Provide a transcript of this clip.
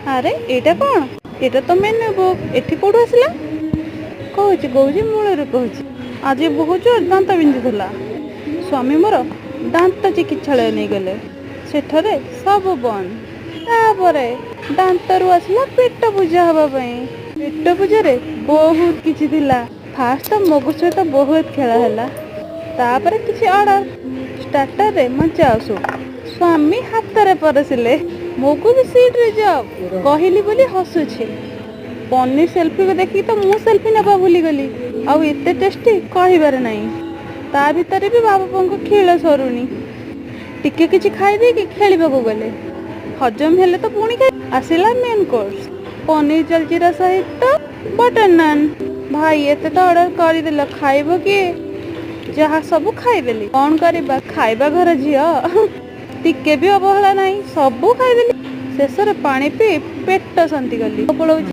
ଆରେ, ଏଇଟା କ'ଣ? ଏଇଟା ତ ମେନୁ ବୁକ୍। ଏଠି କୋଉଠୁ ଆସିଲା? କହୁଛି, କହୁଛି, ମୂଳରୁ କହୁଛି। ଆଜି ବହୁତ ଜୋର ଦାନ୍ତ ବିନ୍ଧୁଥିଲା। ସ୍ୱାମୀ ମୋର ଦାନ୍ତ ଚିକିତ୍ସାଳୟ ନେଇଗଲେ। ସେଠାରେ ସବୁ ବନ୍ଦ। ତାପରେ ଦାନ୍ତରୁ ଆସିଲା ପେଟ ପୂଜା ହେବା ପାଇଁ। ପେଟ ପୂଜାରେ ବହୁତ କିଛି ଥିଲା। ଫାଷ୍ଟ ତ ମଗୁ ସହିତ ବହୁତ ଖେଳ ହେଲା। ତାପରେ କିଛି ଅର୍ଡର। ଷ୍ଟାର୍ଟରରେ ମଞ୍ଚା ସୁପ୍ ସ୍ୱାମୀ ହାତରେ ପରସିଲେ। ମଗୁ ବି ସିଟ୍ ରିଜର୍ଭ କହିଲି ବୋଲି ହସୁଛି। ପନିର ସେଲ୍ଫିକୁ ଦେଖିକି ତ ମୁଁ ସେଲ୍ଫି ନେବା ଭୁଲିଗଲି। ଆଉ ଏତେ ଟେଷ୍ଟି, କହିବାର ନାହିଁ। ତା ଭିତରେ ବି ବାବା ପୁଅଙ୍କ ଖେଳ ସରୁନି। ଟିକେ କିଛି ଖାଇଦେଇକି ଖେଳିବାକୁ ଗଲେ। ହଜମ ହେଲେ ତ ପୁଣି ଖାଇ। ଆସିଲା ମେନ୍ କୋର୍ସ, ପନିର ଜଲଜିରା ସହିତ ବଟର ନାନ୍। ଭାଇ, ଏତେ ତ ଅର୍ଡର କରିଦେଲ, ଖାଇବ କିଏ? ଯାହା ସବୁ ଖାଇଦେଲି। କଣ କରିବା, ଖାଇବା ଘର ଝିଅ। ଟିକେ ବି ଅବହେଳା ନାହିଁ, ସବୁ ଖାଇଦେଲି। ଶେଷରେ ପାଣି ପିଇ ପେଟ ଶାନ୍ତି କଲି। ପଳଉଛି।